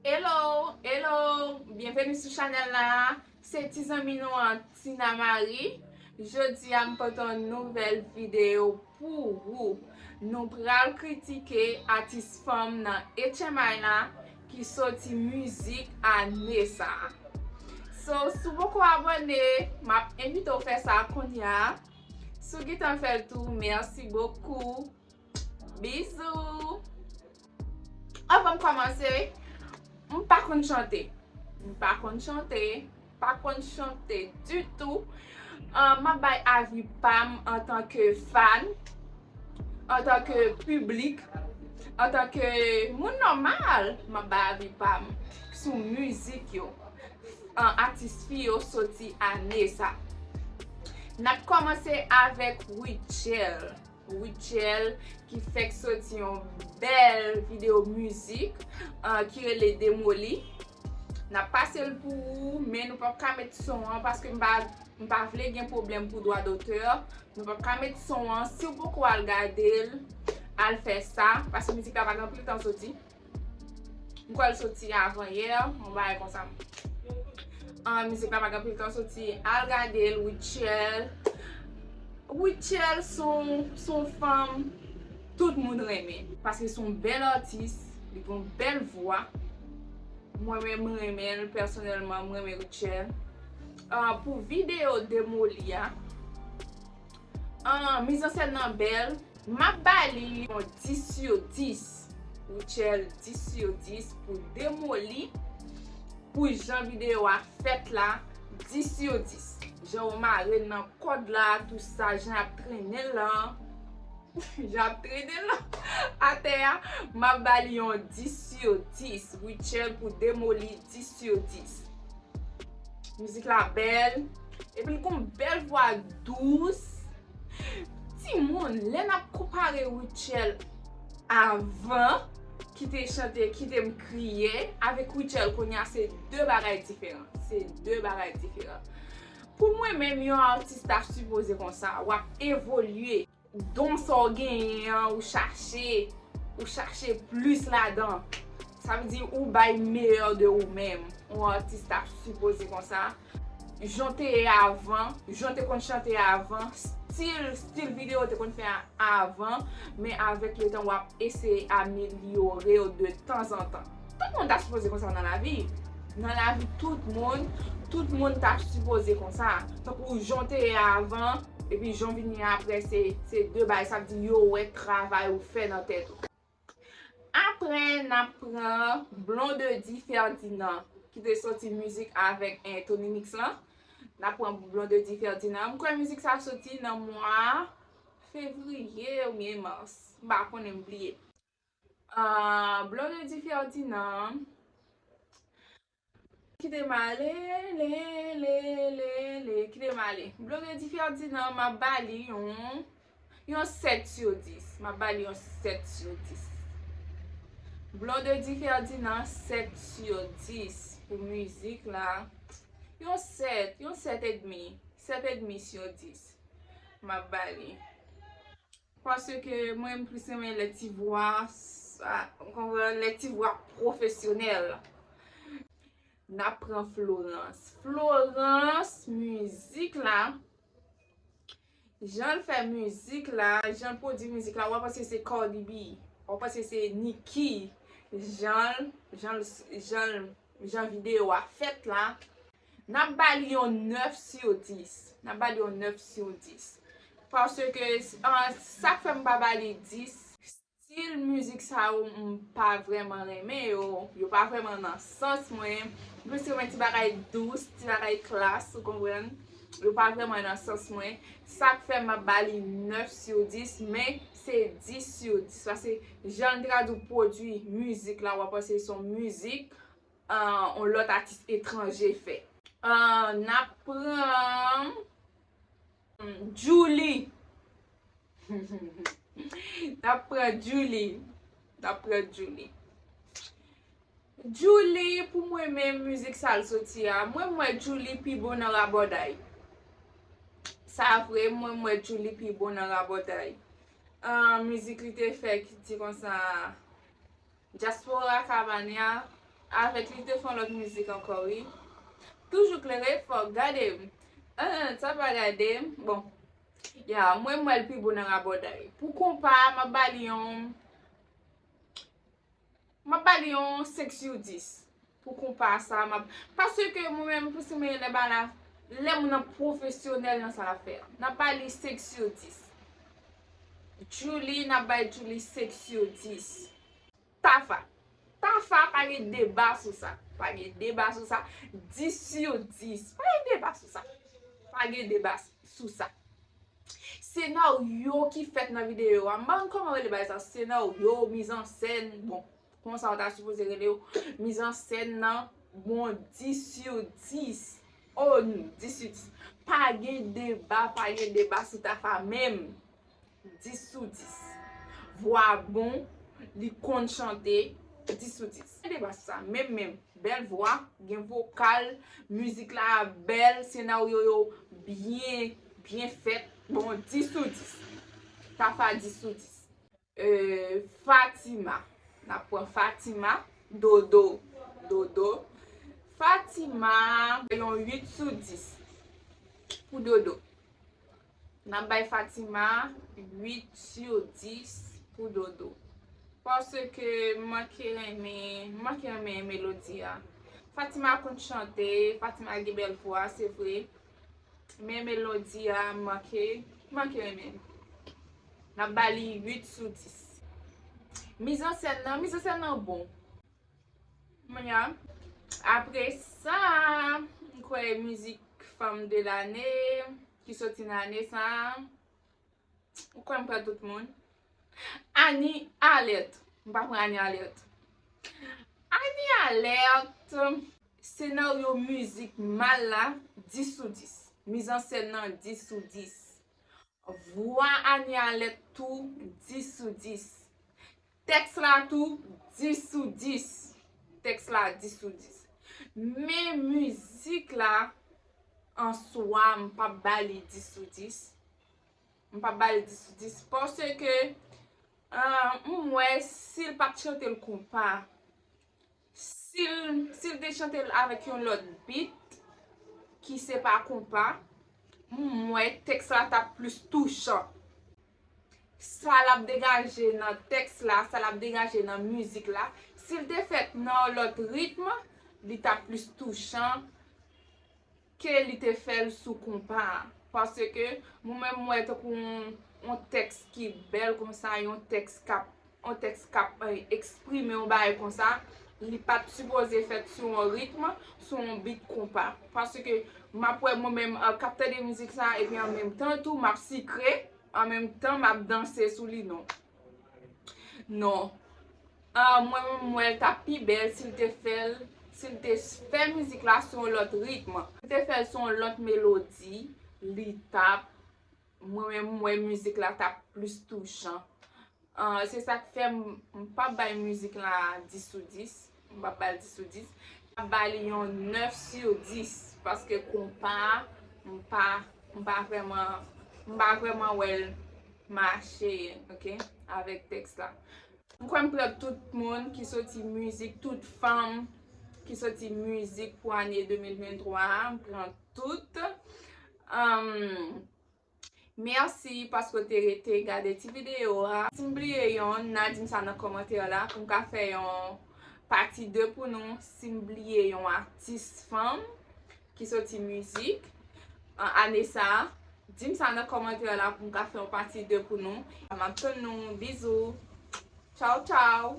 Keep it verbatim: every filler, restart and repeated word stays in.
Hello, hello, byenveni sou chanèl la. Se ti zanmi nou an, Tina Marie. Jodi a m pote yon nouvèl videyo pou ou. Nou pral kritike atis fanm nan H M I la ki soti mizik ane sa. So, si w poko abòne, m ap envite w fè sa kounye a. Si w gentan fè l tou, merci beaucoup. Bizou. Anvan m kòmanse, m pa konn chante. M pa konn chante, pa konn chante ditou. Ah, m ap bay avi pa m antanke fan, antanke piblik, antanke moun nòmal. M ap bay avi pa m sou mizik yo, ah, atis fi yo soti ane sa. N ap kòmanse avèk Rutshelle. Rutshelle ki fèk soti yon bèl videyo mizik, ah, ki rele Demoli. N ap pase l pou ou, men nou p ap ka met son an paske m pa, m pa vle gen pwoblèm pou dwa dotè. Nou p ap ka met son an. Si w poko al gade l, al fè sa, paske mizik la pa gen anpil tan soti. M kwè l soti avan yè, yon bagay konsa. Ah, mizik la pa gen anpil tan soti. Al gade l, Rutshelle. Rutshelle se yon, se yon fanm tout moun renmen. Paske se yon bèl atis, li gen yon bèl vwa. Mwen menm, m renmen l, pèsonèlman, m renmen Rutshelle. Ah, pou videyo Demoli a, ah, mizansèn nan bèl, m ap ba li yon dis sou dis. Rutshelle, dis sou dis pou Demoli. Pou jan videyo a fèt la, dis sou dis. Jan yo mare l nan kòd la, tout sa, jan y ap trennen l lan, jan y ap trennen l lan atè a, m ap ba li yon dis sou dis. Rutshelle pou Demoli, dis sou dis. Mizik la bèl, epi l gon bèl vwa dous. Timoun, lè n ap konpare Rutshelle avan, ki te chante Kite m kriye, avèk Rutshelle kounye a, se de bagay diferan. Se de bagay diferan. Pou mwen menm, yon atis ta sipoze konsa, w ap evolye. Don sa w genyen an, ou chache, ou chache plis ladan. Sa vle di ou bay meyè de ou menm. Yon atis ta sipoze konsa. Jan w te ye avan, jan w te konn chante avan, stil, stil videyo w te konn fè a- avan, men avèk letan w ap eseye amelyore yo de tanzantan. Tout moun ta sipoze konsa nan lavi. Nan lavi tout moun, tout moun ta sipoze konsa. Tankou jan w te ye avan, epi jan w vin ye apre, se, se de bagay, sa vle di yo wè travay ou fè nan tèt ou. Apre, n ap pran Blondedy Ferdinand, ki te soti mizik avèk, eh, Tony Mix lan. N ap pran Blondedy Ferdinand. M kwè mizik sa soti nan mwa fevriye oubyen mas. M pa konnen, m bliye. Ah, Blondedy Ferdinand. Kite m ale, le, le, le, le, kite m ale. Blondedy Ferdinand, m ap ba li yon, yon sèt sou dis. M ap ba li yon sèt sou dis. Blondedy Ferdinand, sèt sou dis pou mizik la. Yon sèt, yon sèt edmi. Sèt edmi sou dis. M ap ba li. Paske mwen, m plis renmen lè ti vwa, sa, w konprann, lè ti vwa pwofesyonèl. N ap pran Florence. Florence, mizik la, jan l fè mizik la, jan l pwodui mizik la, w ap panse se Cardi B, w ap panse se Nicki, jan l, jan l, jan l, jan videyo a fèt la, n ap ba li yon nèf sou dis. N ap ba li yon nèf sou dis. Paske, ah, sa k fè m pa ba li dis, stil mizik sa yo, m pa vrèman renmen yo. Yo pa vrèman nan sans mwen. M plis renmen ti bagay dous, ti bagay klas, ou konprann? Yo pa vrèman nan sans mwen. Sa k fè m ap ba li nèf sou dis, men se dis sou dis. Paske jan l te ka di w pwodui mizik la, w ap panse se yon mizik, ah, yon lòt atis etranje fè. Ah, n ap pran, hmm, Djouly. N ap pran Djouly. N ap pran Djouly. Djouly, pou mwen menm, mizik sa l soti a, mwen, m wè Djouly pi bon nan rabòday. Sa vre, mwen, m wè Djouly pi bon nan rabòday. Ah, mizik li te fè ki di konsa, Diaspora Cabana, Avèk li te fè yon lòt mizik ankò, wi. Toujou klere, fòk gade m. Ah, sa pa gade m. Bon. Ya, mwen, m wè l pi bon nan rabòday. Pou konpa, m ap ba li yon, m ap ba li yon senk sou dis. Pou konpa sa, m ap, paske mwen menm, pou si mwen lè ba la, lè moun nan pwofesyonèl nan sa l ap fè a. N ap ba li senk sou dis. Djouly, n ap bay Djouly senk sou dis. Tafa. Tafa, pa gen deba sou sa. Pa gen deba sou sa. Dis sou dis. Pa gen deba sou sa. Pa gen deba sou sa. Senaryo ki fèt nan videyo a, m pa konn kòman rele bagay sa, senaryo, mizansèn, bon, konsa w ta sipoze rele yo, mizansèn nan, bon, dis sou dis. Oh, dis sou dis. Pa gen deba, pa gen deba sou Tafa menm. Dis sou dis. Vwa bon, li konn chante, dis sou dis. Pa gen deba sou sa, menm, menm. Bèl vwa, gen vokal, mizik la bèl, senaryo yo byen, byen fèt. Bon, dis sou dis. Tafa, dis sou dis. Euh, Fatima. N ap pran Fatima, Dodo, Dodo. Fatima, yon uit sou dis pou Dodo. N ap bay Fatima uit sou dis pou Dodo. Paske m manke renmen, m manke renmen melodi a. Fatima konn chante, Fatima gen bèl vwa, se vre. Men melodi a, m manke, m manke renmen. N ap ba li uit sou dis. Mizansèn nan, mizansèn nan bon. Mwen, apre sa, m kwè mizik fanm de lane ki soti nan ane sa a. M kwè m pran tout moun. Annie Alerte. M pa pran Annie Alerte. Annie Alerte, senaryo mizik mal la, dis sou dis. Mizansèn nan, dis sou dis. Vwa Annie Alerte tou, dis sou dis. Tèks la tou, dis sou dis. Tèks la, dis sou dis. Men mizik la, an swa, m p ap ba li dis sou dis. M p ap ba li dis sou dis. Paske, ah, m wè, si l pa t chante l konpa, si l, si l te chante l avèk yon lòt beat, ki se pa konpa, m wè tèks la t ap plis touchan. Sa l ap degaje nan tèks la, sa l ap degaje nan mizik la, si l te fèt nan yon lòt ritm, li t ap plis touchan ke li te fè l sou konpa a. Paske mwen menm, m wè tankou yon, yon tèks ki bèl konsa, yon tèks k ap, yon tèks k ap, eh, eksprime yon bagay konsa, li pa t sipoze fèt sou yon ritm, sou yon beat konpa. Paske m ap wè mwen menm, eh, k ap tande mizik sa, epi an menm tan tou, m ap sikre, an menm tan, m ap danse sou li, non. Non. Ah, mwen menm, m wè l t ap pi bèl si l te fè l, si l te fè mizik la sou yon lòt ritm. Si l te fè l sou yon lòt melodi, li t ap, mwen menm, m wè mizik la t ap plis touchan. Ah, se sa k fè m, m p ap bay mizik la dis sou dis. M p ap ba l dis sou dis. M ap ba li yon nèf sou dis. Paske konpa a, m pa, m pa vrèman, m pa vrèman wè l mache, oke, avèk tèks la. M kwè m pran tout moun ki soti mizik, tout fanm ki soti mizik pou ane de mil venntwa a, m pran tout. Ahn, mèsi paske w te rete gade ti videyo a. Si m bliye yonn, n a di m sa nan kòmantè la pou m ka fè yon pati de pou nou. Si m bliye yon atis fanm ki soti mizik, an, ane sa a, di m sa nan kòmantè la pou m ka fè yon pati de pou nou. M ap tann nou. Bizou. Tchaw, tchaw.